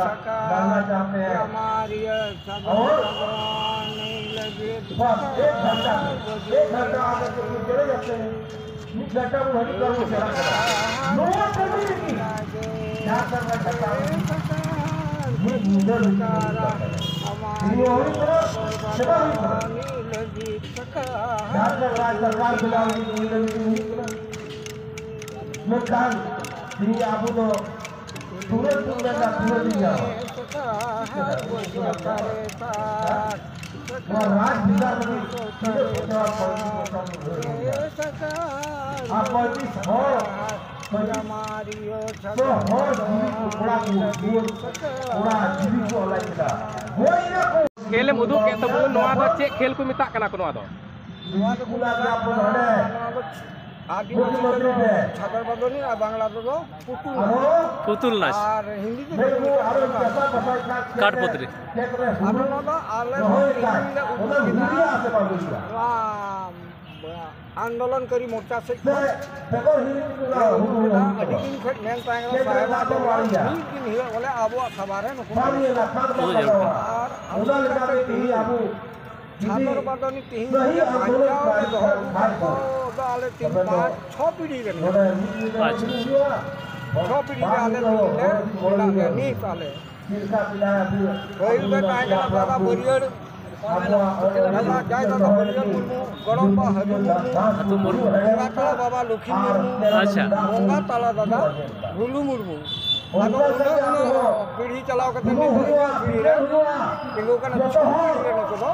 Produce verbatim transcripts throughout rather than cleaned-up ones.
ᱵᱟᱝᱞᱟ ᱪᱟᱯ ᱯᱮ᱾ ᱵᱟᱝᱞᱟ ᱪᱟᱯ ᱯᱮ᱾ ᱚ? ᱵᱟᱥ, ᱮᱠ ᱜᱷᱚᱱᱴᱟ, ᱮᱠ ᱜᱷᱚᱱᱴᱟ ᱟᱜᱮ ᱛᱮ ᱪᱚᱞᱮ ᱡᱟᱛᱮ ᱦᱮᱸ᱾ ᱢᱤᱫ ᱜᱷᱚᱱᱴᱟ ᱵᱚᱱ ᱦᱤᱡᱩᱜ ᱠᱟᱱ ᱵᱚᱱ ᱪᱟᱞᱟᱜ ᱠᱟᱱᱟ᱾ ᱱᱚᱣᱟ ᱠᱟᱹᱢᱤ ᱨᱮᱜᱮ ᱡᱟᱦᱟᱸ ᱠᱟᱹᱢᱤ ᱠᱟᱛᱷᱟ ᱢᱤᱫ ᱧᱤᱫᱟᱹ ᱵᱷᱤᱛᱤᱨ ᱨᱮ ᱦᱩᱭᱩᱜ ᱠᱟᱱ ᱛᱟᱵᱚᱱᱟ᱾ ᱛᱮᱦᱮᱧ ᱦᱚᱸ ᱦᱩᱭᱩᱜ ᱠᱟᱱᱟ, ᱥᱮᱵᱟ ᱦᱩᱭᱩᱜ ᱠᱟᱱᱟ᱾ ᱡᱟᱦᱟᱸ ᱠᱟᱹᱢᱤ ᱥᱚᱨᱠᱟᱨ ᱵᱮᱱᱟᱣ ᱞᱟᱹᱜᱤᱫ ᱧᱤᱫᱟᱹ ᱵᱷᱤᱛᱤᱨ ᱦᱩᱭᱩᱜ ᱠᱟᱱᱟ᱾ ᱢᱮᱱᱠᱷᱟᱱ ᱛᱮᱦᱮᱧ ᱟᱵᱚ ᱫᱚ ᱛᱩᱨᱟᱹᱛ ᱵᱚᱱ ᱢᱮᱱᱫᱟ, ᱛᱩᱨᱟᱹᱛ ᱤᱧ ᱧᱟᱢᱟ᱾ ᱱᱚᱣᱟ ᱨᱟᱡᱽ ᱵᱷᱮᱜᱟᱨ ᱞᱟᱹᱜᱤᱫ ᱛᱤᱱᱟᱹᱜ ᱠᱷᱚᱨᱪᱟ ᱯᱚᱸᱭᱛᱨᱤᱥ ᱵᱚᱪᱷᱚᱨ ᱵᱚᱱ ᱞᱟᱹᱲᱦᱟᱹᱭ ᱞᱮᱫᱟ᱾ ᱟᱨ ᱯᱚᱸᱭᱛᱨᱤᱥ ᱦᱚᱲ, ᱯᱚᱸᱭᱛᱨᱤᱥ ᱥᱚ ᱦᱚᱲ ᱡᱤᱣᱤ ᱠᱚ, ᱠᱚᱲᱟ ᱠᱚ, ᱡᱩᱣᱟᱹᱱ ᱠᱚᱲᱟ ᱡᱤᱣᱤ ᱠᱚ ᱟᱞᱟᱭ ᱠᱮᱫᱟ᱾ ᱦᱳᱭ ᱮᱱᱟ ᱠᱚ᱾ ᱠᱷᱮᱞ ᱮᱢ ᱩᱫᱩᱜ ᱠᱮᱫ ᱛᱟᱵᱚᱱ, ᱱᱚᱣᱟ ᱫᱚ ᱪᱮᱫ ᱠᱷᱮᱞ ᱠᱚ ᱢᱮᱛᱟᱜ ᱠᱟᱱᱟ ᱠᱚ ᱱᱚᱣᱟ ᱫᱚ? ᱱᱚᱣᱟ ᱫᱚᱠᱚ ᱢᱮᱛᱟᱜ ᱠᱟᱱᱟ, ᱱᱚᱣᱟ ᱫᱚ ᱟᱨ ᱢᱩᱠᱷᱭᱚᱢᱚᱱᱛᱨᱤ ᱴᱷᱮᱱ᱾ ᱪᱷᱟᱛᱟᱨ ᱵᱟᱫᱚᱱᱤ ᱟᱨ ᱵᱟᱝᱞᱟ ᱛᱮᱫᱚ ᱯᱩᱛᱩᱞ ᱱᱟᱪ᱾ ᱯᱩᱛᱩᱞ ᱱᱟᱪ᱾ ᱟᱨ ᱦᱤᱱᱫᱤ ᱛᱮᱫᱚ ᱢᱮᱱᱠᱩ ᱠᱚ ᱟᱨᱚ ᱢᱮᱛᱟᱜ ᱠᱟᱱᱟ ᱪᱟᱥᱟ ᱵᱟᱥᱟᱭ ᱠᱟᱱ ᱠᱷᱮᱛ ᱨᱮ, ᱠᱟᱴᱯᱚᱛᱨᱤ᱾ ᱠᱷᱮᱛ ᱨᱮ ᱟᱫᱚ ᱦᱩᱲᱩ ᱱᱚᱣᱟ ᱫᱚ ᱟᱞᱮ ᱫᱚ ᱨᱚᱦᱚᱭ ᱛᱮᱦᱮᱧ ᱠᱷᱟᱡ, ᱞᱮ ᱩᱫᱩᱜ ᱚᱱᱟ ᱠᱮᱫᱟ᱾ ᱦᱩᱲᱩ ᱟᱥᱮ ᱵᱟᱝ ᱦᱩᱭᱩᱜᱼᱟ? ᱱᱚᱣᱟ ᱟᱱᱫᱳᱞᱚᱱᱠᱟᱨᱤ ᱢᱳᱨᱪᱟ ᱥᱮᱫ ᱠᱷᱚᱱ ᱞᱮ ᱩᱰᱩᱠ ᱞᱮᱫᱟ᱾ ᱟᱹᱰᱤ ᱫᱤᱱ ᱠᱷᱚᱱ ᱢᱮᱱ ᱛᱟᱦᱮᱸ ᱠᱟᱱᱟ ᱥᱟᱦᱮᱵᱟᱜ ᱫᱚ ᱢᱤᱫ ᱫᱤᱱ ᱦᱤᱞᱳᱜ ᱵᱚᱞᱮ ᱟᱵᱚᱣᱟᱜ ᱥᱟᱵᱷᱟ ᱨᱮ ᱱᱩᱠᱩ ᱠᱚ ᱡᱟᱹᱨᱩᱲᱟ᱾ ᱟᱨ ᱟᱵᱚ ᱞᱮᱠᱟᱛᱮ ᱛᱮᱦᱮᱧ ᱪᱷᱟᱫᱚᱨ ᱵᱟᱫᱚᱱᱤ ᱛᱮᱦᱮᱧ ᱵᱟᱧᱪᱟᱣ ᱨᱮ ᱫᱚᱦᱚ ᱟᱹᱜᱩ ᱠᱟᱜ ᱠᱚ ᱫᱚ ᱟᱞᱮ ᱛᱤᱱ ᱯᱟᱸᱪ ᱪᱷᱚ ᱯᱤᱲᱦᱤ ᱨᱮᱱ ᱠᱟᱱᱟ᱾ ᱟᱪᱪᱷᱟ᱾ ᱪᱷᱚ ᱯᱤᱲᱦᱤ ᱨᱮ ᱟᱞᱮ ᱛᱮᱦᱮᱧ ᱞᱮ ᱢᱮᱱᱟᱜ ᱞᱮᱭᱟ ᱱᱤᱛ ᱟᱞᱮ᱾ ᱯᱟᱹᱦᱤᱞ ᱫᱚ ᱛᱟᱦᱮᱸ ᱠᱟᱱᱟ ᱫᱟᱫᱟ ᱵᱟᱹᱨᱭᱟᱹᱲ, ᱫᱟᱫᱟ ᱡᱟᱭ ᱫᱟᱫᱟ ᱵᱟᱹᱨᱭᱟᱹᱲ ᱢᱩᱨᱢᱩ, ᱜᱚᱲᱚᱢ ᱵᱟ ᱦᱟᱹᱡᱩ ᱢᱩᱨᱢᱩ, ᱟᱹᱛᱩ ᱢᱩᱨᱢᱩ᱾ ᱵᱚᱸᱜᱟ ᱛᱟᱞᱟ ᱵᱟᱵᱟ ᱞᱚᱠᱷᱤ ᱢᱩᱨᱢᱩ, ᱟᱪᱪᱷᱟ᱾ ᱵᱚᱸᱜᱟ ᱛᱟᱞᱟ ᱫᱟᱫᱟ ᱨᱩᱞᱩ ᱢᱩᱨᱢᱩ᱾ ᱟᱫᱚ ᱩᱱᱟᱹᱜ ᱩᱱᱟᱹᱜ ᱯᱤᱲᱦᱤ ᱪᱟᱞᱟᱣ ᱠᱟᱛᱮ ᱱᱤᱛᱚᱜ ᱤᱧᱟᱹᱜ ᱯᱤᱲᱦᱤ ᱨᱮ ᱛᱤᱸᱜᱩ ᱠᱟᱱᱟ, ᱪᱷᱚ ᱯᱤᱲᱦᱤ ᱨᱮ ᱱᱩᱠᱩ ᱫᱚ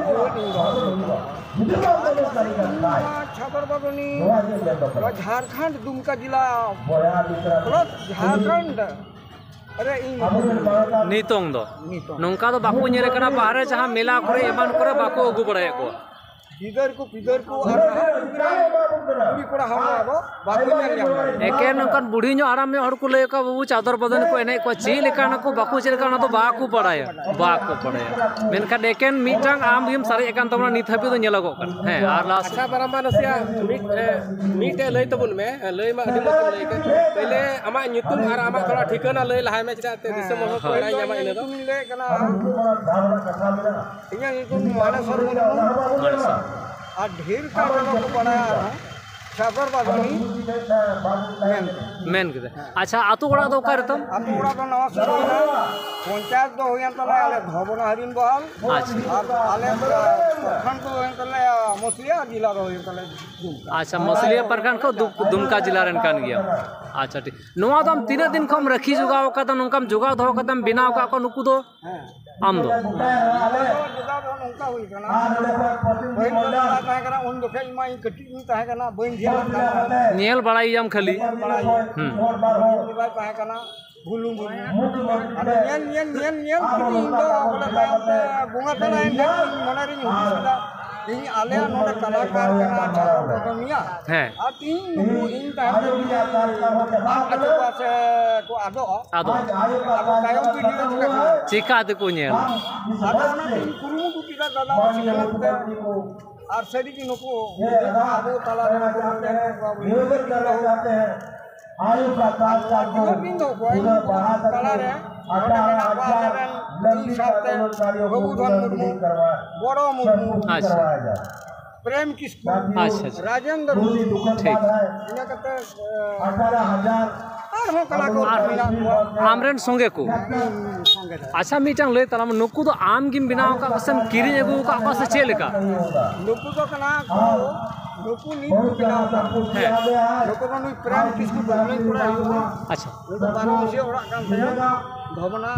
ᱡᱤᱣᱮᱫ ᱤᱧ ᱫᱚᱦᱚ ᱠᱟᱠᱚᱣᱟ᱾ ᱟᱨ ᱱᱚᱣᱟ ᱪᱷᱟᱫᱚᱨ ᱵᱟᱫᱚᱱᱤ, ᱱᱚᱣᱟ ᱡᱷᱟᱲᱠᱷᱚᱸᱰ ᱫᱩᱢᱠᱟ ᱡᱮᱞᱟ, ᱯᱞᱟᱥ ᱡᱷᱟᱲᱠᱷᱚᱸᱰ ᱨᱮ ᱤᱧ ᱱᱤᱛᱚᱝ ᱫᱚ ᱱᱤᱛᱚᱝ᱾ ᱱᱚᱝᱠᱟ ᱫᱚ ᱵᱟᱠᱚ ᱧᱮᱞ ᱠᱟᱱᱟ, ᱵᱟᱦᱨᱮ ᱡᱟᱦᱟᱸ ᱢᱮᱞᱟ ᱠᱚᱨᱮ ᱮᱢᱟᱱ ᱠᱚᱨᱮ ᱵᱟᱠᱚ ᱟᱹᱜᱩ ᱵᱟᱲᱟᱭᱮᱫ ᱠᱚᱣᱟ᱾ ᱜᱤᱫᱟᱹᱨ ᱠᱚ ᱯᱤᱫᱟᱹᱨ ᱠᱚ ᱟᱨ ᱱᱟᱦᱟᱜ ᱡᱩᱜᱽ ᱨᱮᱱ ᱠᱩᱲᱤ ᱠᱚᱲᱟ ᱦᱚᱸ ᱟᱵᱚ ᱵᱟᱠᱚ ᱧᱮᱞ ᱧᱟᱢ ᱫᱟᱲᱮᱭᱟᱜᱼᱟ᱾ ᱮᱠᱮᱱ ᱱᱚᱝᱠᱟᱱ ᱵᱩᱲᱦᱤ ᱧᱚᱜ ᱦᱟᱲᱟᱢ ᱧᱚᱜ ᱦᱚᱲ ᱠᱚ ᱞᱟᱹᱭ ᱟᱠᱚᱣᱟ, "ᱵᱟᱹᱵᱩ, ᱪᱟᱫᱚᱨ ᱵᱟᱫᱚᱱ ᱠᱚ ᱮᱱᱮᱡ ᱠᱚᱣᱟ, ᱪᱮᱫ ᱞᱮᱠᱟ ᱱᱟᱠᱚ ᱵᱟᱠᱚ ᱪᱮᱫ ᱞᱮᱠᱟ, ᱚᱱᱟ ᱫᱚ ᱵᱟᱠᱚ ᱵᱟᱲᱟᱭᱟ, ᱵᱟᱠᱚ ᱵᱟᱲᱟᱭᱟ᱾" ᱢᱮᱱᱠᱷᱟᱱ ᱮᱠᱮᱱ ᱢᱤᱫᱴᱟᱝ ᱟᱢ ᱜᱮᱢ ᱥᱟᱨᱮᱡ ᱟᱠᱟᱱ ᱛᱟᱵᱚᱱᱟ, ᱱᱤᱛ ᱦᱟᱹᱵᱤᱡ ᱫᱚ ᱧᱮᱞᱚᱜᱚᱜ ᱠᱟᱱᱟ᱾ ᱦᱮᱸ, ᱟᱨ ᱞᱟᱥᱴ ᱟᱪᱪᱷᱟ, ᱵᱟᱨᱟᱢᱵᱟ ᱱᱟᱥᱮᱭᱟᱜ ᱢᱤᱫ, ᱮ, ᱢᱤᱫᱴᱮᱡ ᱞᱟᱹᱭ ᱛᱟᱵᱚᱱ ᱢᱮ, ᱞᱟᱹᱭ ᱢᱟ ᱟᱹᱰᱤ ᱢᱚᱡᱽ ᱮᱢ ᱞᱟᱹᱭ ᱠᱮᱫ᱾ ᱯᱮᱦᱞᱮ ᱟᱢᱟᱜ ᱧᱩᱛᱩᱢ ᱟᱨ ᱟᱢᱟᱜ ᱛᱷᱚᱲᱟ ᱴᱷᱤᱠᱟᱹᱱᱟ ᱞᱟᱹᱭ ᱞᱟᱦᱟᱭ ᱢᱮ, ᱪᱮᱫᱟᱜ ᱛᱮ ᱫᱤᱥᱚᱢ ᱦᱚᱲ ᱠᱚ ᱦᱮᱸ, ᱵᱟᱲᱟᱭ ᱧᱟᱢᱟ ᱤᱧᱟᱹᱜ ᱤᱱᱟᱹ ᱫᱚ᱾ ᱧᱩᱛᱩᱢ ᱤᱧ ᱞᱟᱹᱭᱮᱫ ᱠᱟᱱᱟ, ᱤᱧᱟᱹᱜ ᱧᱩᱛᱩᱢ ᱢᱟᱱᱮᱥᱚᱨ ᱢᱩᱨᱢᱩ᱾ ᱢᱟᱱᱮᱥᱚᱨ᱾ ᱟᱨ ᱰᱷᱮᱨ ᱠᱟᱛᱮ ᱫᱚᱠᱚ ᱵᱟᱲᱟᱭᱟ ᱟᱨᱦᱚᱸ ᱪᱷᱟᱫᱚᱨ ᱵᱟᱫᱚᱱᱤ ᱢᱮᱱᱛᱮ᱾ ᱢᱮᱱ ᱠᱮᱫᱟ᱾ ᱟᱪᱪᱷᱟ, ᱟᱹᱛᱩ ᱚᱲᱟᱜ ᱫᱚ ᱚᱠᱟ ᱨᱮᱛᱟᱢ? ᱟᱹᱛᱩ ᱚᱲᱟᱜ ᱫᱚ ᱱᱟᱣᱟ ᱥᱩᱨ ᱠᱟᱱᱟ᱾ ᱯᱚᱧᱪᱟᱭᱮᱛ ᱫᱚ ᱦᱩᱭᱮᱱ ᱛᱟᱞᱮᱭᱟ ᱟᱞᱮ ᱫᱷᱚᱵᱚᱱᱟ ᱦᱟᱹᱨᱤᱱ ᱵᱚᱦᱟᱞ᱾ ᱟᱪᱪᱷᱟ᱾ ᱟᱨ ᱟᱞᱮ ᱫᱚ ᱯᱨᱚᱠᱷᱚᱸᱰ ᱫᱚ ᱦᱩᱭᱮᱱ ᱛᱟᱞᱮᱭᱟ ᱢᱚᱥᱞᱤᱭᱟ, ᱡᱮᱞᱟ ᱫᱚ ᱦᱩᱭᱮᱱ ᱛᱟᱞᱮᱭᱟ ᱫᱩᱢᱠᱟ᱾ ᱟᱪᱪᱷᱟ, ᱢᱚᱥᱞᱤᱭᱟ ᱯᱨᱚᱠᱷᱚᱸᱰ ᱠᱷᱚᱱ ᱫᱩ-, ᱫᱩᱢᱠᱟ ᱡᱮᱞᱟ ᱨᱮᱱ ᱠᱟᱱ ᱜᱮᱭᱟᱢ᱾ ᱟᱪᱪᱷᱟ, ᱴᱷᱤᱠ᱾ ᱱᱚᱣᱟ ᱫᱚ ᱟᱢ ᱛᱤᱱᱟᱹᱜ ᱫᱤᱱ ᱠᱷᱚᱱ ᱨᱟᱹᱠᱷᱤ ᱡᱚᱜᱟᱣ ᱟᱠᱟᱫᱟ, ᱱᱚᱝᱠᱟᱢ ᱡᱚᱜᱟᱣ ᱫᱚᱦᱚ ᱠᱟᱫᱟᱢ, ᱵᱮᱱᱟᱣ ᱟᱠᱟᱫ ᱠᱚᱣᱟ ᱱᱩᱠᱩ ᱫᱚ? ᱦᱮᱸ᱾ ᱟᱢ ᱫᱚ? ᱟᱞᱮ ᱫᱚ ᱡᱚᱜᱟᱣ ᱫᱚ ᱱᱚᱝᱠᱟ ᱦᱩᱭ ᱠᱟᱱᱟ᱾ ᱯᱟᱹᱦᱤᱞ ᱫᱚ ᱫᱟᱫᱟ ᱛᱟᱦᱮᱸ ᱠᱟᱱᱟ, ᱩᱱ ᱡᱚᱠᱷᱮᱡ ᱢᱟ ᱤᱧ ᱠᱟᱹᱴᱤᱡ ᱜᱤᱧ ᱛᱟᱦᱮᱸ ᱠᱟᱱᱟ, ᱵᱟᱹᱧ ᱧᱮᱞ ᱠᱟᱱᱟ᱾ ᱧᱮᱞ ᱵᱟᱲᱟᱭᱮᱭᱟᱢ ᱠᱷᱟᱹᱞᱤ᱾ ᱧᱮᱞ ᱵᱟᱲᱟᱭᱮᱭᱟ᱾ ᱦᱩᱸ᱾ ᱩᱱ ᱡᱚᱠᱷᱮᱡ ᱛᱟᱦᱮᱸ ᱠᱟᱱᱟ ᱵᱷᱩᱞᱩ ᱢᱩᱨᱢᱩ᱾ ᱟᱫᱚ ᱧᱮᱞ, ᱧᱮᱞ, ᱧᱮᱞ, ᱧᱮᱞ ᱛᱮᱜᱮ ᱤᱧ ᱫᱚ ᱵᱚᱞᱮ ᱛᱟᱭᱚᱢ ᱛᱮ ᱵᱚᱸᱜᱟ ᱛᱟᱞᱟᱭᱮᱱ ᱠᱷᱟᱱ ᱤᱧ ᱢᱚᱱᱮ ᱨᱤᱧ ᱦᱩᱫᱤᱥ ᱠᱮᱫᱟ, ᱤᱧ ᱟᱞᱮᱭᱟᱜ ᱱᱚᱰᱮ ᱠᱟᱞᱟᱠᱟᱨ ᱠᱟᱱᱟ ᱪᱷᱟᱛᱚᱨ ᱠᱚᱫᱚ ᱱᱤᱭᱟ᱾ ᱦᱮᱸ᱾ ᱟᱨ ᱛᱤᱦᱤᱧ ᱱᱩᱠᱩ ᱤᱧ ᱛᱟᱭᱚᱢ ᱛᱮ ᱡᱩᱫᱤ ᱟᱫ ᱟᱹᱪᱩᱨᱚᱜᱼᱟ ᱥᱮ ᱠᱚ ᱟᱫᱚᱜᱼᱟ, ᱟᱫᱚ ᱟᱫᱚ ᱛᱟᱭᱚᱢ ᱯᱤᱲᱦᱤ ᱫᱚ ᱪᱤᱠᱟᱹ ᱠᱚ ᱧᱮᱞᱟ? ᱪᱤᱠᱟ ᱛᱮᱠᱚ ᱧᱮᱞᱟ? ᱟᱫᱚ ᱚᱱᱟᱛᱮᱧ ᱠᱩᱨᱩᱢᱩᱴᱩ ᱠᱮᱫᱟ ᱫᱟᱫᱟ ᱥᱤᱠᱷᱱᱟᱹᱛ ᱛᱮ᱾ ᱟᱨ ᱥᱟᱹᱨᱤᱜᱮ ᱱᱩᱠᱩ ᱟᱵᱚ ᱛᱟᱞᱟᱨᱮ ᱱᱩᱠᱩ ᱢᱤᱫᱴᱮᱱ ᱠᱚ ᱟᱵᱚ ᱟᱹᱰᱤ ᱫᱤᱱ ᱫᱚ ᱚᱠᱚᱭ ᱛᱟᱞᱟᱨᱮ ᱱᱚᱰᱮ ᱢᱮᱱᱟᱜ ᱠᱚᱣᱟ ᱟᱞᱮᱨᱮᱱ ᱤᱧ ᱥᱟᱶᱛᱮ ᱨᱚᱜᱷᱩᱫᱷᱚᱱ ᱢᱩᱨᱢᱩ, ᱵᱚᱲᱚ ᱢᱩᱨᱢᱩ, ᱟᱪᱪᱷᱟ᱾ ᱯᱨᱮᱢ ᱠᱤᱥᱠᱩ, ᱟᱪᱪᱷᱟ, ᱟᱪᱪᱷᱟ᱾ ᱨᱟᱡᱮᱱᱫᱨ ᱢᱩᱨᱢᱩ, ᱴᱷᱤᱠ᱾ ᱤᱱᱟᱹ ᱠᱟᱛᱮ, ᱮ, ᱟᱨᱦᱚᱸ ᱠᱟᱱᱟ ᱠᱚ ᱟᱨ ᱢᱮᱱᱟᱜ ᱠᱚᱣᱟ᱾ ᱟᱢᱨᱮᱱ ᱥᱚᱸᱜᱮ ᱠᱚ? ᱦᱩᱸ, ᱥᱚᱸᱜᱮ ᱫᱷᱟᱨᱟ᱾ ᱟᱪᱪᱷᱟ, ᱢᱤᱫᱴᱟᱝ ᱞᱟᱹᱭ ᱛᱟᱞᱟᱝ ᱢᱮ, ᱱᱩᱠᱩ ᱫᱚ ᱟᱢ ᱜᱮᱢ ᱵᱮᱱᱟᱣ ᱟᱠᱟᱫ ᱠᱚᱣᱟ ᱥᱮᱢ ᱠᱤᱨᱤᱧ ᱟᱹᱜᱩ ᱟᱠᱟᱫ ᱠᱚᱣᱟ ᱥᱮ ᱪᱮᱫ ᱞᱮᱠᱟ? ᱱᱩᱠᱩ ᱫᱚ ᱠᱟᱱᱟ ᱠᱚ, ᱱᱩᱠᱩ ᱱᱤᱛ ᱠᱚ ᱵᱮᱱᱟᱣ ᱟᱠᱟᱫ ᱠᱚᱣᱟ᱾ ᱦᱮᱸ᱾ ᱱᱩᱠᱩ ᱫᱚ ᱱᱩᱭ ᱯᱨᱮᱢ ᱠᱤᱥᱠᱩ ᱵᱟᱹᱵᱽᱞᱟᱹᱧ ᱠᱚᱲᱟ ᱦᱩᱭᱩᱜᱼᱟ᱾ ᱟᱪᱪᱷᱟ᱾ ᱱᱩᱭ ᱫᱚ ᱵᱟᱨᱚ ᱢᱟᱹᱡᱷᱤ ᱚᱲᱟᱜ ᱠᱟᱱ ᱛᱟᱭᱟ᱾ ᱫᱷᱚᱵᱚᱱᱟ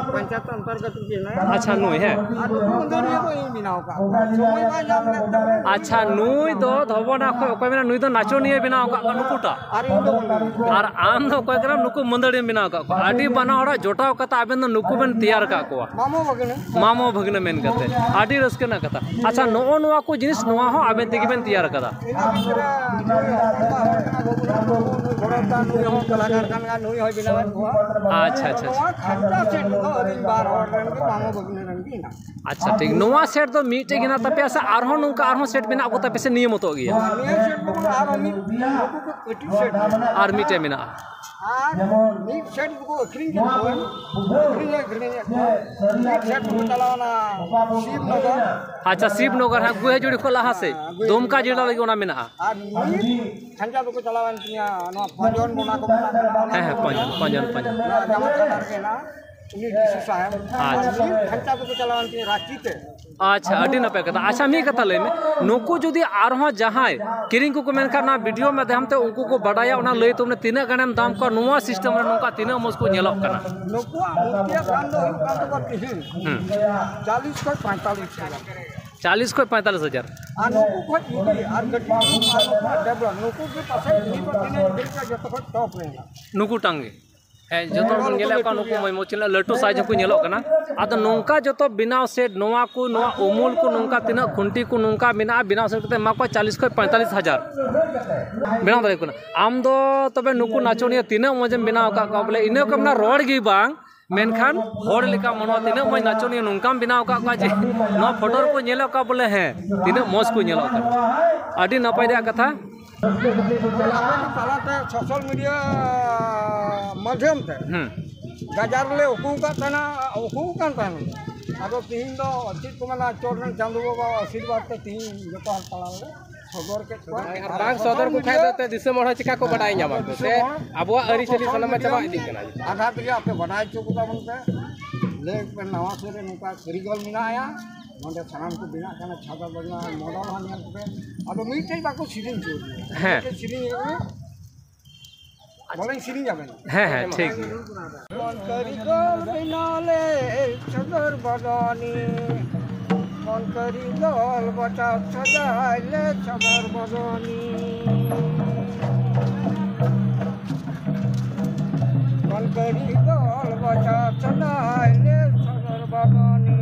ᱯᱚᱧᱪᱟᱭᱮᱛ ᱚᱱᱛᱚᱨᱜᱚᱛ ᱨᱮ ᱢᱮᱱᱟᱭᱟ᱾ ᱟᱪᱪᱷᱟ, ᱱᱩᱭ, ᱦᱮᱸ᱾ ᱟᱨ ᱱᱩᱠᱩ ᱢᱩᱫᱟᱹᱨᱤᱭᱟᱹ ᱫᱚ ᱤᱧ ᱵᱮᱱᱟᱣ ᱟᱠᱟᱫ ᱠᱚᱣᱟ᱾ ᱥᱚᱢᱚᱭ ᱵᱟᱭ ᱧᱟᱢ ᱞᱮᱫ ᱛᱟᱵᱚᱱᱟ᱾ ᱟᱪᱪᱷᱟ, ᱱᱩᱭ ᱫᱚ ᱫᱷᱚᱵᱚᱱᱟ ᱠᱷᱚᱱ ᱚᱠᱚᱭ ᱢᱮᱱᱟ, ᱱᱩᱭ ᱫᱚ ᱱᱟᱪᱚᱱᱤᱭᱟᱹ ᱵᱮᱱᱟᱣ ᱟᱠᱟᱫ ᱠᱚᱣᱟ ᱱᱩᱠᱩᱴᱟᱜ? ᱟᱨ ᱤᱧ ᱫᱚ ᱢᱩᱫᱟᱹᱨᱤᱭᱟᱹ᱾ ᱟᱨ ᱟᱢ ᱫᱚ ᱚᱠᱚᱭ ᱠᱟᱱᱟᱢ? ᱱᱩᱠᱩ ᱢᱩᱫᱟᱹᱨᱤᱭᱟᱹᱢ ᱵᱮᱱᱟᱣ ᱟᱠᱟᱫ ᱠᱚᱣᱟ᱾ ᱟᱹᱰᱤ ᱵᱟᱱᱟ ᱦᱚᱲᱟᱜ ᱡᱚᱴᱟᱣ ᱠᱟᱛᱮ ᱟᱵᱮᱱ ᱫᱚ ᱱᱩᱠᱩ ᱵᱮᱱ ᱛᱮᱭᱟᱨ ᱟᱠᱟᱫ ᱠᱚᱣᱟ᱾ ᱢᱟᱢᱚ ᱵᱷᱟᱹᱜᱽᱱᱟᱹ᱾ ᱢᱟᱢᱚ ᱵᱷᱟᱹᱜᱽᱱᱟᱹ ᱢᱮᱱ ᱠᱟᱛᱮ᱾ ᱟᱹᱰᱤ ᱨᱟᱹᱥᱠᱟᱹ ᱨᱮᱱᱟᱜ ᱠᱟᱛᱷᱟ᱾ ᱟᱪᱪᱷᱟ, ᱱᱚᱜᱼᱚ ᱱᱚᱣᱟ ᱠᱚ ᱡᱤᱱᱤᱥ, ᱱᱚᱣᱟ ᱦᱚᱸ ᱟᱵᱮᱱ ᱛᱮᱜᱮ ᱵᱮᱱ ᱛᱮᱭᱟᱨ ᱟᱠᱟᱫᱟ? ᱤᱱᱟᱹ ᱵᱷᱤᱛᱨᱤ ᱨᱮ ᱱᱩᱭ ᱦᱚᱯᱚᱱ ᱵᱟ ᱦᱚᱲ ᱠᱟᱱᱟ, ᱜᱚᱜᱚ ᱦᱚᱲ ᱠᱟᱱᱟ, ᱱᱩᱭ ᱦᱚᱸ ᱠᱟᱞᱟᱠᱟᱨ ᱠᱟᱱ ᱜᱮᱭᱟ, ᱱᱩᱭ ᱦᱚᱸᱭ ᱵᱮᱱᱟᱣᱮᱫ ᱠᱚᱣᱟ᱾ ᱟᱪᱪᱷᱟ, ᱟᱪᱪᱷᱟ, ᱟᱪᱪᱷᱟ᱾ ᱱᱚᱣᱟ ᱠᱷᱟᱨᱪᱟ ᱥᱮᱫ ᱫᱚ ᱟᱹᱞᱤᱧ ᱵᱟᱨ ᱦᱚᱲ ᱨᱮᱱ ᱜᱮ, ᱢᱟᱢᱚ ᱵᱷᱟᱹᱜᱽᱱᱟᱹ ᱨᱮᱱ ᱜᱮ ᱦᱮᱱᱟᱜ᱾ ᱟᱪᱪᱷᱟ, ᱴᱷᱤᱠ᱾ ᱱᱚᱣᱟ ᱥᱮᱴ ᱫᱚ ᱢᱤᱫᱴᱮᱡ ᱜᱮ ᱦᱮᱱᱟᱜ ᱛᱟᱯᱮᱭᱟ ᱥᱮ ᱟᱨᱦᱚᱸ ᱱᱚᱝᱠᱟ ᱟᱨᱦᱚᱸ ᱥᱮᱴ ᱢᱮᱱᱟᱜ ᱠᱚ ᱛᱟᱯᱮᱭᱟ ᱥᱮ ᱱᱤᱭᱟᱹ ᱢᱚᱛᱚ ᱜᱮᱭᱟ? ᱱᱤᱭᱟᱹ ᱥᱮᱴ ᱫᱚ ᱵᱟᱝ, ᱟᱨᱦᱚᱸ ᱢᱤᱫ, ᱱᱩᱠᱩ ᱠᱚ ᱠᱟᱹᱴᱤᱡ ᱥᱮᱴ ᱢᱮᱱᱟᱜᱼᱟ᱾ ᱟᱨ ᱢᱤᱫᱴᱮᱡ ᱢᱮᱱᱟᱜᱼᱟ᱾ ᱟᱨ ᱢᱤᱫ ᱥᱮᱴ ᱫᱚᱠᱚ ᱟᱹᱠᱷᱨᱤᱧ ᱠᱮᱫ ᱠᱚᱣᱟ, ᱟᱹᱠᱷᱨᱤᱧ ᱟᱹᱠᱷᱨᱤᱧᱮᱫ ᱠᱚᱣᱟ᱾ ᱢᱤᱫ ᱥᱮᱴ ᱫᱚᱠᱚ ᱪᱟᱞᱟᱣᱱᱟ ᱥᱤᱵᱽᱱᱚᱜᱚᱨ᱾ ᱟᱪᱪᱷᱟ, ᱥᱤᱵᱽᱱᱚᱜᱚᱨ, ᱦᱮᱸ, ᱜᱩᱦᱮᱡᱩᱲᱤ ᱠᱷᱚᱱ ᱞᱟᱦᱟ ᱥᱮᱫ, ᱦᱮᱸ, ᱜᱩᱦᱮᱡᱩᱲᱤ ᱫᱩᱢᱠᱟ ᱠᱷᱚᱱ ᱡᱮᱞᱟ ᱞᱟᱦᱟ᱾ ᱞᱟᱹᱜᱤᱫ ᱚᱱᱟ ᱢᱮᱱᱟᱜᱼᱟ᱾ ᱟᱨ ᱢᱤᱫ ᱠᱷᱟᱧᱪᱟ ᱫᱚᱠᱚ ᱪᱟᱞᱟᱣᱮᱱ ᱛᱤᱧᱟ, ᱱᱚᱣᱟ ᱯᱚᱧᱡᱚᱱ ᱵᱚᱱᱟ ᱠᱚ ᱢᱮᱛᱟᱜ ᱠᱟᱱᱟ, ᱚᱱᱟ ᱦᱮᱸ, ᱦᱮᱸ, ᱯᱚᱧᱡᱚᱱ, ᱯᱚᱧᱡᱚᱱ, ᱯᱚᱧᱡᱚᱱ᱾ ᱱᱚᱣᱟ ᱡᱟᱢᱟ ᱛᱷᱟᱱᱟ ᱨᱮᱜᱮ ᱦᱮᱱᱟᱜᱼᱟ᱾ ᱩᱱᱤ ᱰᱤ ᱥᱤ ᱥᱟᱦᱮᱵᱽ᱾ ᱟᱪᱪᱷᱟ᱾ ᱢᱤᱫ ᱠᱷᱟᱧᱪᱟ ᱫᱚᱠᱚ ᱪᱟᱞᱟᱣᱮᱱ ᱛᱤᱧᱟ ᱨᱟᱸᱪᱤ ᱛᱮ᱾ ᱟᱪᱪᱷᱟ, ᱟᱹᱰᱤ ᱱᱟᱯᱟᱭ ᱠᱟᱛᱷᱟ᱾ ᱟᱪᱪᱷᱟ, ᱢᱤᱫ ᱠᱟᱛᱷᱟ ᱞᱟᱹᱭ ᱢᱮ, ᱱᱩᱠᱩ ᱡᱩᱫᱤ ᱟᱨᱦᱚᱸ ᱡᱟᱦᱟᱸᱭ ᱠᱤᱨᱤᱧ ᱠᱚᱠᱚ ᱢᱮᱱᱠᱷᱟᱱ, ᱚᱱᱟ ᱵᱷᱤᱰᱤᱭᱳ ᱢᱟᱫᱽᱫᱷᱚᱢ ᱛᱮ ᱩᱱᱠᱩ ᱠᱚ ᱵᱟᱰᱟᱭᱟ, ᱚᱱᱟ ᱞᱟᱹᱭ ᱛᱟᱵᱚᱱᱟ, ᱛᱤᱱᱟᱹᱜ ᱜᱟᱱᱮᱢ ᱫᱟᱢ ᱠᱚᱣᱟ ᱱᱚᱣᱟ ᱥᱤᱥᱴᱮᱢ ᱨᱮ, ᱱᱚᱝᱠᱟ ᱛᱤᱱᱟᱹᱜ ᱢᱚᱡᱽ ᱠᱚ ᱧᱮᱞᱚᱜ ᱠᱟᱱᱟ? ᱱᱩᱠᱩᱣᱟᱜ ᱢᱩᱨᱛᱤᱭᱟᱜ ᱫᱟᱢ ᱫᱚ ᱦᱩᱭᱩᱜ ᱠᱟᱱ ᱛᱟᱠᱚᱣᱟ ᱛᱤᱦᱤᱧ ᱦᱩᱸ᱾ ᱪᱟᱞᱤᱥ ᱠᱷᱚᱱ ᱯᱚᱸᱭᱛᱟᱞᱤᱥ ᱦᱟᱡᱟᱨ᱾ ᱪᱟᱞᱤᱥ ᱠᱷᱚᱱ ᱯᱚᱸᱭᱛᱟᱞᱤᱥ ᱦᱟᱡᱟᱨ᱾ ᱟᱨ ᱱᱩᱠᱩ ᱠᱷᱚᱱ ᱡᱩᱫᱤ ᱟᱨ ᱠᱟᱹᱴᱤᱡ ᱜᱨᱩᱯ ᱟᱨ ᱱᱩᱠᱩᱣᱟᱜ ᱰᱮᱵᱷᱞᱚᱯ, ᱱᱩᱠᱩ ᱜᱮ ᱯᱟᱥᱮᱡ ᱛᱤᱦᱤᱧ ᱠᱷᱚᱱ ᱛᱤᱱᱟᱹᱜ ᱡᱚᱛᱚ ᱠᱷᱚᱱ ᱴᱚᱯ ᱨᱮ ᱦᱮᱱᱟᱜ᱾ ᱱᱩᱠᱩ ᱴᱟᱝ ᱜᱮ᱾ ᱦᱮᱸ, ᱡᱚᱛᱚ ᱦᱚᱲ ᱵᱚᱱ ᱧᱮᱞᱮᱫ ᱠᱚᱣᱟ, ᱱᱩᱠᱩ ᱢᱚᱡᱽ ᱢᱚᱡᱽ ᱞᱟᱹᱴᱩ ᱥᱟᱭᱤᱡᱽ ᱦᱚᱸᱠᱚ ᱧᱮᱞᱚᱜ ᱠᱟᱱᱟ᱾ ᱟᱫᱚ ᱱᱚᱝᱠᱟ ᱡᱚᱛᱚ ᱵᱮᱱᱟᱣ ᱥᱮᱴ, ᱱᱚᱣᱟ ᱠᱚ, ᱱᱚᱣᱟ ᱩᱢᱩᱞ ᱠᱚ, ᱱᱚᱝᱠᱟ ᱛᱤᱱᱟᱹᱜ ᱠᱷᱩᱱᱴᱤ ᱠᱚ ᱱᱚᱝᱠᱟ ᱢᱮᱱᱟᱜᱼᱟ, ᱵᱮᱱᱟᱣ ᱥᱮᱴ ᱠᱟᱛᱮ ᱮᱢᱟ ᱠᱚᱣᱟ ᱪᱟᱞᱤᱥ ᱠᱷᱚᱱ ᱯᱚᱸᱭᱛᱟᱞᱤᱥ ᱦᱟᱡᱟᱨ᱾ ᱵᱮᱱᱟᱣ ᱫᱟᱲᱮᱭᱟᱜ ᱠᱟᱱᱟ᱾ ᱟᱢ ᱫᱚ ᱛᱚᱵᱮ ᱱᱩᱠᱩ ᱱᱟᱪᱚᱱᱤᱭᱟᱹ ᱛᱤᱱᱟᱹᱜ ᱢᱚᱡᱽ ᱮᱢ ᱵᱮᱱᱟᱣ ᱟᱠᱟᱫ ᱠᱚᱣᱟ, ᱵᱚᱞᱮ ᱤᱱᱟᱹ ᱠᱚ ᱢᱮᱱᱟ ᱨᱚᱲ ᱜᱮ ᱵᱟᱝ, ᱢᱮᱱᱠᱷᱟᱱ ᱦᱚᱲ ᱞᱮᱠᱟ ᱢᱚᱱᱚ ᱛᱤᱱᱟᱹᱜ ᱢᱚᱡᱽ ᱱᱟᱪᱚᱱᱤᱭᱟᱹ ᱱᱚᱝᱠᱟᱢ ᱵᱮᱱᱟᱣ ᱟᱠᱟᱫ ᱠᱚᱣᱟ ᱡᱮ ᱱᱚᱣᱟ ᱯᱷᱳᱴᱳ ᱨᱮᱠᱚ ᱧᱮᱞᱚᱜ ᱠᱟᱱ ᱵᱚᱞᱮ ᱦᱮᱸ ᱛᱤᱱᱟᱹᱜ ᱢᱚᱡᱽ ᱠᱚ ᱧᱮᱞᱚᱜ ᱠᱟᱱᱟ᱾ ᱟᱹᱰᱤ ᱱᱟᱯᱟᱭ ᱨᱮᱭᱟᱜ ᱠᱟᱛᱷᱟ᱾ ᱛᱟᱦᱚᱞᱮ ᱟᱯᱮ ᱠᱚ ᱛᱟᱞᱟᱛᱮ ᱥᱳᱥᱟᱞ ᱢᱤᱰᱤᱭᱟ ᱢᱟᱫᱽᱫᱷᱚᱢ ᱛᱮ ᱦᱩᱸ᱾ ᱜᱟᱡᱟᱲ ᱨᱮᱞᱮ ᱩᱠᱩ ᱟᱠᱟᱫ ᱛᱟᱦᱮᱱᱟ, ᱩᱠᱩ ᱟᱠᱟᱱ ᱛᱟᱦᱮᱱᱟ᱾ ᱟᱫᱚ ᱛᱤᱦᱤᱧ ᱫᱚ ᱪᱮᱫ ᱠᱚ ᱢᱮᱱᱟ, ᱪᱚᱴ ᱨᱮᱱ ᱪᱟᱸᱫᱳ ᱵᱟᱵᱟ ᱟᱥᱤᱨᱵᱟᱫᱽ ᱛᱮ ᱛᱤᱦᱤᱧ ᱡᱚᱛᱚ ᱦᱚᱲ ᱛᱟᱞᱟ ᱨᱮᱞᱮ ᱥᱚᱫᱚᱨ ᱠᱮᱫ ᱠᱚᱣᱟ᱾ ᱟᱨ ᱵᱟᱝ ᱥᱚᱫᱚᱨ ᱠᱚ ᱠᱷᱟᱡ ᱫᱚ ᱮᱱᱛᱮ ᱫᱤᱥᱚᱢ ᱦᱚᱲ ᱦᱚᱸ ᱪᱤᱠᱟ ᱠᱚ ᱵᱟᱰᱟᱭ ᱧᱟᱢᱟ ᱠᱚ? ᱥᱮ ᱟᱵᱚᱣᱟᱜ ᱟᱹᱨᱤᱪᱟᱹᱞᱤ ᱥᱟᱱᱟᱢ ᱢᱟ ᱪᱟᱵᱟ ᱤᱫᱤᱜ ᱠᱟᱱᱟ᱾ ᱟᱫᱷᱟ ᱛᱮᱜᱮ ᱟᱯᱮ ᱵᱟᱰᱟᱭ ᱦᱚᱪᱚ ᱠᱚ ᱛᱟᱵᱚᱱ ᱯᱮ, ᱞᱟᱹᱭ ᱯᱮ ᱱᱟᱣᱟ ᱥᱩᱨ ᱨᱮ ᱱᱚᱝᱠᱟ ᱠᱟᱹᱨᱤᱜᱚᱞ ᱢᱮᱱᱟᱭᱟ, ᱱᱚᱰᱮ ᱥᱟᱱᱟᱢ ᱠᱚ ᱵᱮᱱᱟᱜ ᱠᱟᱱᱟ, ᱪᱷᱟᱛᱟ ᱵᱟᱡᱱᱟ ᱢᱚᱰᱚᱞ ᱦᱚᱸ ᱧᱮᱞ ᱠᱚᱯᱮ᱾ ᱟᱫᱚ ᱢᱤᱫᱴᱮᱡ ᱵᱟᱠᱚ ᱥᱮᱨᱮᱧ ᱦᱚᱪᱚ ᱫᱤᱧᱟ᱾ ᱦᱮᱸ᱾ ᱢᱤᱫᱴᱮᱡ ᱥᱮᱨᱮᱧ ᱦᱩᱭᱩᱜᱼᱟ᱾ ᱵᱚᱞᱮᱧ ᱥᱮᱨᱮᱧ ᱟᱵᱮᱱ᱾ ᱦᱮᱸ, ᱦᱮᱸ, ᱴᱷᱤᱠ ᱜᱮᱭᱟ᱾ ᱢᱚᱱ ᱠᱟᱹᱨᱤᱜᱚᱞ ᱵᱮᱱᱟᱣ ᱞᱮ ᱪᱚᱫᱚᱨ ᱵᱟᱫᱟᱱᱤ, ᱢᱚᱱ ᱠᱟᱹᱨᱤᱜᱚᱞ ᱵᱟᱪᱷᱟ ᱥᱟᱡᱟᱭ ᱞᱮ ᱪᱚᱫᱚᱨ ᱵᱟᱫᱟᱱᱤ, ᱢᱚᱱ ᱠᱟᱹᱨᱤᱜᱚᱞ ᱵᱟᱪᱷᱟ ᱥᱟᱡᱟᱭ ᱞᱮ ᱪᱚᱫᱚᱨ ᱵᱟᱫᱟᱱᱤ,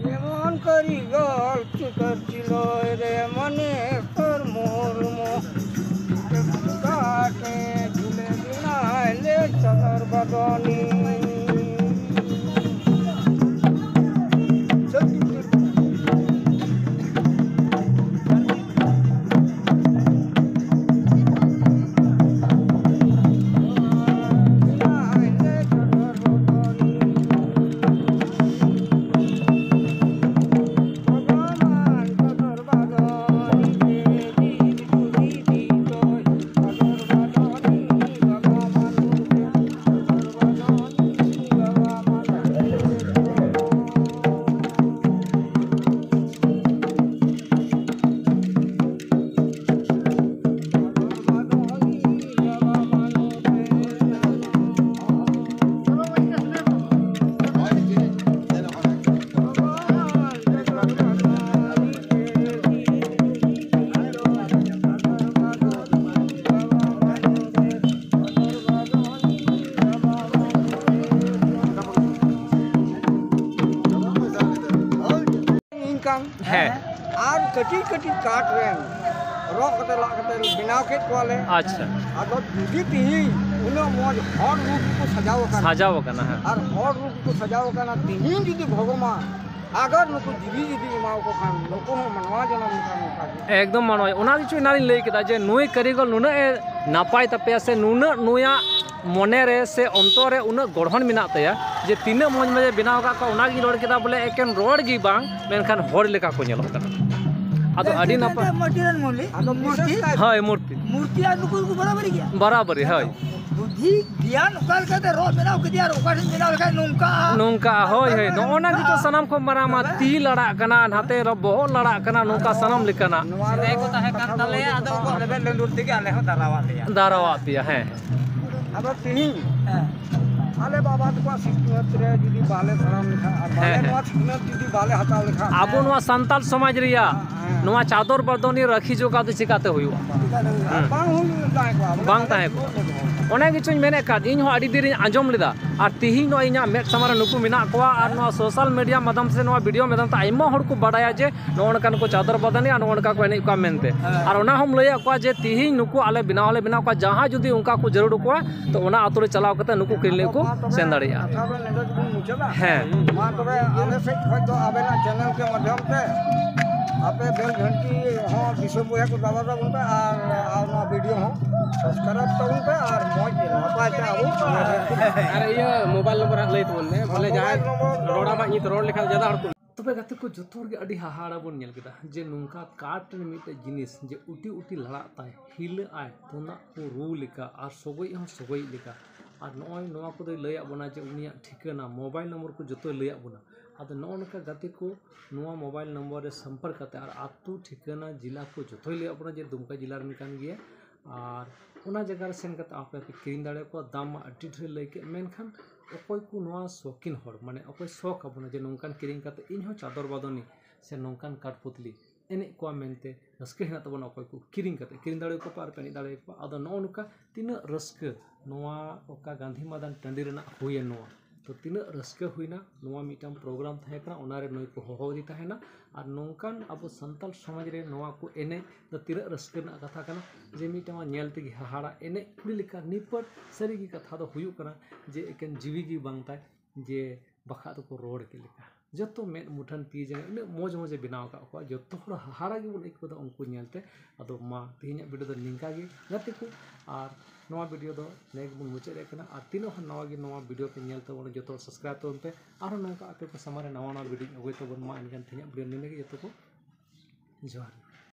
ᱡᱮᱢᱚᱱ ᱠᱟᱹᱨᱤᱜᱚᱞ ᱪᱤᱛᱟᱹᱨ ᱥᱤᱞᱟᱹᱭ ᱨᱮ ᱢᱟᱱᱮ ᱠᱚᱨᱢᱚ ᱦᱚᱲᱢᱚ ᱠᱟᱴᱮ ᱡᱷᱩᱞᱮ ᱵᱮᱱᱟᱭ ᱞᱮ ᱪᱚᱫᱚᱨ ᱵᱟᱫᱚᱱᱤ᱾ ᱤᱱᱠᱟᱢ᱾ ᱦᱮᱸ᱾ ᱟᱨ ᱠᱟᱹᱴᱤᱡ ᱠᱟᱹᱴᱤᱡ ᱠᱟᱴ ᱨᱮᱱ ᱨᱚᱜ ᱠᱟᱛᱮ ᱞᱟᱜ ᱠᱟᱛᱮ ᱵᱮᱱᱟᱣ ᱠᱮᱫ ᱠᱚᱣᱟᱞᱮ᱾ ᱟᱪᱪᱷᱟ᱾ ᱟᱫᱚ ᱡᱩᱫᱤ ᱛᱤᱦᱤᱧ ᱩᱱᱟᱹᱜ ᱢᱚᱡᱽ ᱦᱚᱲ ᱨᱩᱯ ᱠᱚ ᱥᱟᱡᱟᱣ ᱟᱠᱟᱱᱟ᱾ ᱥᱟᱡᱟᱣ ᱟᱠᱟᱱᱟ, ᱦᱮᱸ᱾ ᱟᱨ ᱦᱚᱲ ᱨᱩᱯ ᱠᱚ ᱥᱟᱡᱟᱣ ᱟᱠᱟᱱᱟ᱾ ᱛᱮᱦᱮᱧ ᱡᱩᱫᱤ ᱵᱷᱚᱜᱚᱵᱟᱱ ᱟᱜᱟᱨ ᱱᱩᱠᱩ ᱡᱤᱣᱤ ᱡᱩᱫᱤ ᱮᱢᱟᱣ ᱠᱚ ᱠᱷᱟᱱ, ᱱᱩᱠᱩ ᱦᱚᱸ ᱢᱟᱱᱣᱟ ᱡᱚᱱᱚᱢ ᱞᱮᱠᱟ ᱱᱚᱝᱠᱟ ᱜᱮ᱾ ᱮᱠᱫᱚᱢ ᱢᱟᱱᱣᱟ, ᱚᱱᱟ ᱜᱮᱪᱚ ᱮᱱᱟᱱᱤᱧ ᱞᱟᱹᱭ ᱠᱮᱫᱟ ᱡᱮ ᱱᱩᱭ ᱠᱟᱹᱨᱤᱜᱚᱞ ᱱᱩᱱᱟᱹᱜ ᱮ ᱱᱟᱯᱟᱭ ᱛᱟᱯᱮᱭᱟ ᱥᱮ ᱱᱩᱱᱟᱹᱜ ᱱᱩᱭᱟᱜ ᱢᱚᱱᱮ ᱨᱮ ᱥᱮ ᱚᱱᱛᱚᱨ ᱨᱮ ᱩᱱᱟᱹᱜ ᱜᱚᱲᱦᱚᱱ ᱢᱮᱱᱟᱜ ᱛᱟᱭᱟ ᱡᱮ ᱛᱤᱱᱟᱹᱜ ᱢᱚᱡᱽ ᱢᱚᱡᱽ ᱮ ᱵᱮᱱᱟᱣ ᱟᱠᱟᱫ ᱠᱚᱣᱟ᱾ ᱚᱱᱟ ᱜᱤᱧ ᱨᱚᱲ ᱠᱮᱫᱟ ᱵᱚᱞᱮ ᱮᱠᱮᱱ ᱨᱚᱲ ᱜᱮ ᱵᱟᱝ, ᱢᱮᱱᱠᱷᱟᱱ ᱦᱚᱲ ᱞᱮᱠᱟ ᱠᱚ ᱧᱮᱞᱚᱜ ᱠᱟᱱᱟ᱾ ᱟᱫᱚ ᱟᱹᱰᱤ ᱱᱟᱯᱟᱭ᱾ ᱢᱟᱹᱴᱤ ᱨᱮᱱ ᱢᱚᱞᱤ, ᱟᱫᱚ ᱢᱩᱨᱛᱤ, ᱵᱤᱥᱮᱥ ᱠᱟᱭᱛᱮ ᱦᱳᱭ, ᱢᱩᱨᱛᱤ᱾ ᱢᱩᱨᱛᱤ ᱟᱨ ᱱᱩᱠᱩ ᱫᱚᱠᱚ ᱵᱟᱨᱟᱵᱟᱨᱤ ᱜᱮᱭᱟ᱾ ᱵᱟᱨᱟᱵᱟᱨᱤ, ᱦᱳᱭ᱾ ᱵᱩᱫᱽᱫᱷᱤ ᱜᱮᱭᱟᱱ ᱚᱠᱟ ᱞᱮᱠᱟᱛᱮ ᱨᱚᱜ ᱵᱮᱱᱟᱣ ᱠᱮᱫᱮᱭᱟ ᱟᱨ ᱚᱠᱟ ᱴᱷᱮᱱ ᱵᱮᱱᱟᱣ ᱞᱮᱠᱷᱟᱱ ᱱᱚᱝᱠᱟ᱾ ᱱᱚᱝᱠᱟ, ᱦᱳᱭ, ᱦᱳᱭ᱾ ᱱᱚᱜᱼᱚ ᱱᱟ ᱜᱮᱪᱚ ᱥᱟᱱᱟᱢ ᱠᱷᱚᱱ ᱢᱟᱨᱟᱝ ᱢᱟ, ᱛᱤ ᱞᱟᱲᱟᱜ ᱠᱟᱱᱟ, ᱱᱟᱛᱮ ᱨᱚ-, ᱵᱚᱦᱚᱜ ᱞᱟᱲᱟᱜ ᱠᱟᱱᱟ, ᱱᱚᱝᱠᱟ ᱥᱟᱱᱟᱢ ᱞᱮᱠᱟᱱᱟᱜ᱾ ᱱᱚᱣᱟ ᱨᱮ ᱠᱚ ᱛᱟᱦᱮᱸ ᱠᱟᱱ ᱛᱟᱞᱮᱭᱟ, ᱟᱫᱚ ᱩᱱᱠᱩᱣᱟᱜ ᱞᱮᱵᱮᱫ ᱞᱮᱸᱫᱩᱨ ᱛᱮᱜᱮ ᱟᱞᱮ ᱦᱚᱸ ᱫᱟᱨᱟᱣᱟᱫ ᱞᱮᱭᱟ᱾ ᱫᱟᱨᱟᱣᱟᱫ ᱯᱮᱭᱟ, ᱦᱮᱸ᱾ ᱟᱫᱚ ᱛᱤᱦᱤᱧ ᱦᱮᱸ᱾ ᱟᱞᱮ ᱵᱟᱵᱟ ᱛᱟᱠᱚᱣᱟᱜ ᱥᱤᱠᱷᱱᱟᱹᱛ ᱨᱮ ᱡᱩᱫᱤ ᱵᱟᱞᱮ ᱛᱟᱲᱟᱢ ᱞᱮᱠᱷᱟᱱ ᱟᱨ ᱵᱟᱞᱮ ᱦᱮᱸ, ᱦᱮᱸ᱾ ᱱᱚᱣᱟ ᱥᱤᱠᱷᱱᱟᱹᱛ ᱡᱩᱫᱤ ᱵᱟᱞᱮ ᱦᱟᱛᱟᱣ ᱞᱮᱠᱷᱟᱱ ᱟᱵᱚ ᱱᱚᱣᱟ ᱥᱟᱱᱛᱟᱲ ᱥᱚᱢᱟᱡᱽ ᱨᱮᱭᱟᱜ ᱦᱮᱸ᱾ ᱱᱚᱣᱟ ᱪᱟᱫᱚᱨ ᱵᱟᱫᱚᱱᱤ ᱨᱟᱹᱠᱷᱤ ᱡᱚᱜᱟᱣ ᱫᱚ ᱪᱤᱠᱟᱛᱮ ᱦᱩᱭᱩᱜᱼᱟ? ᱪᱤᱠᱟᱛᱮ ᱦᱩᱭᱩᱜᱼᱟ? ᱦᱮᱸ᱾ ᱵᱟᱝ ᱦᱩᱭ ᱛᱟᱦᱮᱸ ᱠᱚᱜᱼᱟ᱾ ᱵᱟᱝ ᱛᱟᱦᱮᱸ ᱠᱚᱜᱼᱟ᱾ ᱚᱱᱮ ᱜᱮᱪᱚᱧ ᱢᱮᱱᱮᱫ ᱠᱟᱱ, ᱤᱧ ᱦᱚᱸ ᱟᱹᱰᱤ ᱫᱤᱱ ᱨᱤᱧ ᱟᱸᱡᱚᱢ ᱞᱮᱫᱟ, ᱟᱨ ᱛᱤᱦᱤᱧ ᱱᱚᱜᱼᱚᱭ ᱤᱧᱟᱹᱜ ᱢᱮᱫ ᱥᱟᱢᱟᱝ ᱨᱮ ᱱᱩᱠᱩ ᱢᱮᱱᱟᱜ ᱠᱚᱣᱟ, ᱟᱨ ᱱᱚᱣᱟ social media ᱢᱟᱫᱽᱫᱷᱚᱢ ᱥᱮ ᱱᱚᱣᱟ video ᱢᱟᱫᱽᱫᱷᱚᱢ ᱛᱮ ᱟᱭᱢᱟ ᱦᱚᱲ ᱠᱚ ᱵᱟᱰᱟᱭᱟ ᱡᱮ ᱱᱚᱜᱼᱚ ᱱᱚᱝᱠᱟᱱ ᱠᱚ ᱪᱟᱫᱚᱨ ᱵᱟᱫᱟᱱᱤ ᱟᱨ ᱱᱚᱜᱼᱚ ᱱᱚᱝᱠᱟ ᱠᱚ ᱮᱱᱮᱡ ᱠᱚᱣᱟ ᱢᱮᱱᱛᱮ᱾ ᱦᱮᱸ᱾ ᱟᱨ ᱚᱱᱟ ᱦᱚᱸᱢ ᱞᱟᱹᱭᱟᱫ ᱠᱚᱣᱟ ᱡᱮ ᱛᱤᱦᱤᱧ ᱱᱩᱠᱩ ᱟᱞᱮ ᱵᱮᱱᱟᱣ ᱦᱚᱸᱞᱮ ᱵᱮᱱᱟᱣ ᱠᱚᱣᱟ, ᱡᱟᱦᱟᱸ ᱡᱩᱫᱤ ᱚᱱᱠᱟ ᱠᱚ ᱡᱟᱹᱨᱩᱲ ᱠᱚᱣᱟ, ᱛᱚ ᱚᱱᱟ ᱟᱛᱳ ᱨᱮ ᱪᱟᱞᱟᱣ ᱠᱟᱛᱮ ᱱᱩᱠᱩ ᱠᱤᱨᱤᱧ ᱞᱟᱹᱜᱤᱫ ᱠᱚ ᱢᱟ ᱛᱚᱵᱮ ᱥᱮᱱ ᱫᱟᱲᱮᱭᱟᱜᱼᱟ᱾ ᱠᱟᱛᱷᱟ ᱫᱚ ᱱᱚᱰᱮ ᱜᱮᱵᱚᱱ ᱢᱩᱪᱟᱹᱫᱟ᱾ ᱦᱮᱸ᱾ ᱢᱟ ᱛᱚᱵᱮ ᱟᱞᱮ ᱥᱮᱫ ᱠᱷᱚᱱ ᱫᱚ ᱟᱵᱮᱱᱟᱜ channel ᱠᱮ ᱢᱟᱫᱽᱫᱷᱚᱢ ᱛᱮ ᱟᱯᱮ ᱵᱮᱞ ᱜᱷᱟᱱᱴᱤ ᱦᱚᱸ ᱫᱤᱥᱚᱢ ᱵᱚᱭᱦᱟ ᱠᱚ ᱫᱟᱵᱟ ᱛᱟᱵᱚᱱ ᱯᱮ ᱟᱨ, ᱟᱨ ᱱᱚᱣᱟ video ᱦᱚᱸ subscribe ᱛᱟᱵᱚᱱ ᱯᱮ ᱟᱨ ᱢᱚᱡᱽ ᱱᱟᱯᱟᱭ ᱛᱮ ᱟᱵᱚ ᱟᱨ ᱤᱭᱟᱹ mobile number ᱦᱟᱸᱜ ᱞᱟᱹᱭ ᱛᱟᱵᱚᱱ ᱢᱮ, ᱵᱚᱞᱮ ᱢᱳᱵᱟᱭᱤᱞ ᱡᱟᱦᱟᱸᱭ ᱱᱚᱢᱵᱚᱨ ᱫᱚ ᱨᱚᱲ ᱟᱢᱟᱜ ᱧᱩᱛ ᱨᱚᱲ ᱞᱮᱠᱷᱟᱱ ᱡᱟᱫᱟ ᱦᱚᱲ ᱠᱚ᱾ ᱛᱚᱵᱮ ᱜᱟᱛᱮ ᱠᱚ, ᱡᱚᱛᱚ ᱦᱚᱲ ᱜᱮ ᱟᱹᱰᱤ ᱦᱟᱦᱟᱲᱟ ᱵᱚᱱ ᱧᱮᱞ ᱠᱮᱫᱟ ᱡᱮ ᱱᱚᱝᱠᱟ ᱠᱟᱴ ᱨᱮ ᱢᱤᱫᱴᱮᱡ ᱡᱤᱱᱤᱥ ᱡᱮ ᱩᱴᱤ ᱩᱴᱤ ᱞᱟᱲᱟᱜ ᱛᱟᱭ, ᱦᱤᱞᱟᱹᱜ ᱟᱭ, ᱛᱩᱢᱫᱟᱜ ᱠᱚ ᱨᱩ ᱞᱮᱠᱟ ᱟᱨ ᱥᱚᱜᱚᱭᱤᱡ ᱦᱚᱸ ᱥᱚᱜᱚᱭᱤᱡ ᱞᱮᱠᱟ᱾ ᱟᱨ ᱱᱚᱜᱼᱚᱭ ᱱᱚᱣᱟ ᱠᱚᱫᱚᱭ ᱞᱟᱹᱭᱟᱫ ᱵᱚᱱᱟ ᱡᱮ ᱩᱱᱤᱭᱟᱜ ᱴᱷᱤᱠᱟᱹᱱᱟ, mobile ᱱᱚᱢᱵᱚᱨ ᱠᱚ ᱡᱚᱛᱚᱭ ᱞᱟᱹᱭᱟᱫ ᱵᱚᱱᱟ᱾ ᱟᱫᱚ ᱱᱚᱜᱼᱚ ᱱᱚᱝᱠᱟ ᱜᱟᱛᱮ ᱠᱚ, ᱱᱚᱣᱟ mobile ᱱᱚᱢᱵᱚᱨ ᱨᱮ ᱥᱚᱢᱯᱚᱨᱠ ᱠᱟᱛᱮ ᱟᱨ ᱟᱹᱛᱩ ᱴᱷᱤᱠᱟᱹᱱᱟ, ᱡᱮᱞᱟ ᱠᱚ ᱡᱚᱛᱚᱭ ᱞᱟᱹᱭᱟᱫ ᱵᱚᱱᱟ ᱡᱮ ᱫᱩᱢᱠᱟ ᱡᱮᱞᱟ ᱨᱮᱱ ᱠᱟᱱ ᱜᱮᱭᱟ᱾ ᱟᱨ ᱚᱱᱟ ᱡᱟᱭᱜᱟ ᱨᱮ ᱥᱮᱱ ᱠᱟᱛᱮ ᱟᱯᱮ ᱯᱮ ᱠᱤᱨᱤᱧ ᱫᱟᱲᱮᱭᱟᱠᱚᱣᱟ᱾ ᱫᱟᱢ ᱢᱟ ᱟᱹᱰᱤ ᱰᱷᱮᱨ ᱞᱟᱹᱭ ᱠᱮᱫ, ᱢᱮᱱᱠᱷᱟᱱ ᱚᱠᱚᱭ ᱠᱚ ᱱᱚᱣᱟ ᱥᱚᱠᱤᱱ ᱦᱚᱲ, ᱢᱟᱱᱮ ᱚᱠᱚᱭ ᱥᱚᱠ ᱟᱵᱚᱱᱟ ᱡᱮ ᱱᱚᱝᱠᱟᱱ ᱠᱤᱨᱤᱧ ᱠᱟᱛᱮ ᱤᱧ ᱦᱚᱸ ᱪᱟᱫᱚᱨ ᱵᱟᱫᱚᱱᱤ ᱥᱮ ᱱᱚᱝᱠᱟᱱ ᱠᱟᱴᱯᱩᱛᱞᱤ ᱮᱱᱮᱡ ᱠᱚᱣᱟ ᱢᱮᱱᱛᱮ ᱨᱟᱹᱥᱠᱟᱹ ᱦᱮᱱᱟᱜ ᱛᱟᱵᱚᱱᱟ, ᱚᱠᱚᱭ ᱠᱚ ᱠᱤᱨᱤᱧ ᱠᱟᱛᱮ ᱠᱤᱨᱤᱧ ᱫᱟᱲᱮᱭᱟᱠᱚᱣᱟ ᱟᱨ ᱯᱮ ᱮᱱᱮᱡ ᱫᱟᱲᱮᱭᱟᱠᱚᱣᱟ᱾ ᱟᱫᱚ ᱱᱚᱜᱼᱚ ᱱᱚᱝᱠᱟ ᱛᱤᱱᱟᱹᱜ ᱨᱟᱹᱥᱠᱟᱹ ᱱᱚᱣᱟ ᱚᱠᱟ ᱜᱟᱱᱫᱷᱤ ᱢᱟᱫᱟᱱ ᱴᱟᱺᱰᱤ ᱨᱮᱱᱟᱜ ᱦᱩᱭᱮᱱ ᱱᱚᱣᱟ ᱛᱚ ᱛᱤᱱᱟᱹᱜ ᱨᱟᱹᱥᱠᱟᱹ ᱦᱩᱭᱱᱟ, ᱱᱚᱣᱟ ᱢᱤᱫᱴᱟᱝ ᱯᱨᱳᱜᱨᱟᱢ ᱛᱟᱦᱮᱸ ᱠᱟᱱᱟ, ᱚᱱᱟᱨᱮ ᱱᱩᱭ ᱠᱚ ᱦᱚᱦᱚ ᱟᱫᱮ ᱛᱟᱦᱮᱱᱟ᱾ ᱟᱨ ᱱᱚᱝᱠᱟᱱ ᱟᱵᱚ ᱥᱟᱱᱛᱟᱲ ᱥᱚᱢᱟᱡᱽ ᱨᱮ ᱱᱚᱣᱟ ᱠᱚ ᱮᱱᱮᱡ ᱫᱚ ᱛᱤᱱᱟᱹᱜ ᱨᱟᱹᱥᱠᱟᱹ ᱨᱮᱱᱟᱜ ᱠᱟᱛᱷᱟ ᱠᱟᱱᱟ, ᱡᱮ ᱢᱤᱫᱴᱟᱝ ᱧᱮᱞ ᱛᱮᱜᱮ ᱦᱟᱦᱟᱲᱟ, ᱮᱱᱮᱡ ᱠᱩᱲᱤ ᱞᱮᱠᱟ ᱱᱤᱯᱟᱹᱴ᱾ ᱥᱟᱹᱨᱤ ᱜᱮ ᱠᱟᱛᱷᱟ ᱫᱚ ᱦᱩᱭᱩᱜ ᱠᱟᱱᱟ ᱡᱮ ᱮᱠᱮᱱ ᱡᱤᱣᱤ ᱜᱮ ᱵᱟᱝ ᱛᱟᱭ, ᱡᱮ ᱵᱟᱠᱷᱟᱡ ᱫᱚᱠᱚ ᱨᱚᱲ ᱠᱮᱫ ᱞᱮᱠᱟ᱾ ᱡᱚᱛᱚ ᱢᱮᱫ ᱢᱩᱴᱷᱟᱹᱱ ᱛᱤ ᱡᱟᱸᱜᱟ ᱤᱱᱟᱹᱜ ᱢᱚᱡᱽ ᱢᱚᱡᱽ ᱮ ᱵᱮᱱᱟᱣ ᱟᱠᱟᱫ ᱠᱚᱣᱟ, ᱡᱚᱛᱚ ᱦᱚᱲ ᱦᱟᱦᱟᱲᱟ ᱜᱮᱵᱚᱱ ᱟᱹᱭᱠᱟᱹᱣ ᱮᱫᱟ ᱩᱱᱠᱩ ᱧᱮᱞᱛᱮ᱾ ᱟᱫᱚ ᱢᱟ, ᱛᱮᱦᱮᱧᱟᱜ ᱵᱷᱤᱰᱤᱭᱳ ᱫᱚ ᱱᱤᱝᱠᱟ ᱜᱮ ᱜᱟᱛᱮ ᱠᱚ, ᱟᱨ ᱱᱚᱣᱟ ᱵᱷᱤᱰᱤᱭᱳ ᱫᱚ ᱱᱤᱭᱟᱹ ᱜᱮᱵᱚᱱ ᱢᱩᱪᱟᱹᱫ ᱮᱫ ᱠᱟᱱᱟ᱾ ᱟᱨ ᱛᱤᱱᱟᱹᱜ ᱦᱚᱲ ᱱᱟᱣᱟ ᱜᱮ ᱱᱚᱣᱟ ᱵᱷᱤᱰᱤᱭᱳ ᱯᱮ ᱧᱮᱞ ᱛᱟᱵᱚᱱᱟ, ᱡᱚᱛᱚ ᱦᱚᱲ ᱥᱟᱵᱥᱠᱨᱟᱭᱤᱵ ᱛᱟᱵᱚᱱ ᱯᱮ᱾ ᱟᱨᱦᱚᱸ ᱱᱚᱝᱠᱟ ᱟᱯᱮ ᱠᱚ ᱥᱟᱢᱟᱝ ᱨᱮ ᱱᱟᱣᱟ ᱱᱟᱣᱟ ᱵᱷᱤᱰᱤᱭᱳᱧ ᱟᱹᱜᱩᱭ ᱛᱟᱵᱚᱱ ᱢᱟ᱾ ᱮᱱᱠᱷᱟᱱ ᱛᱮᱦᱮᱧᱟᱜ ᱵᱷᱤᱰᱤᱭᱳ ᱱᱤᱱᱟᱹᱜ ᱜᱮ᱾ ᱡᱚᱛᱚ ᱠᱚ ᱡᱚᱦᱟᱨ᱾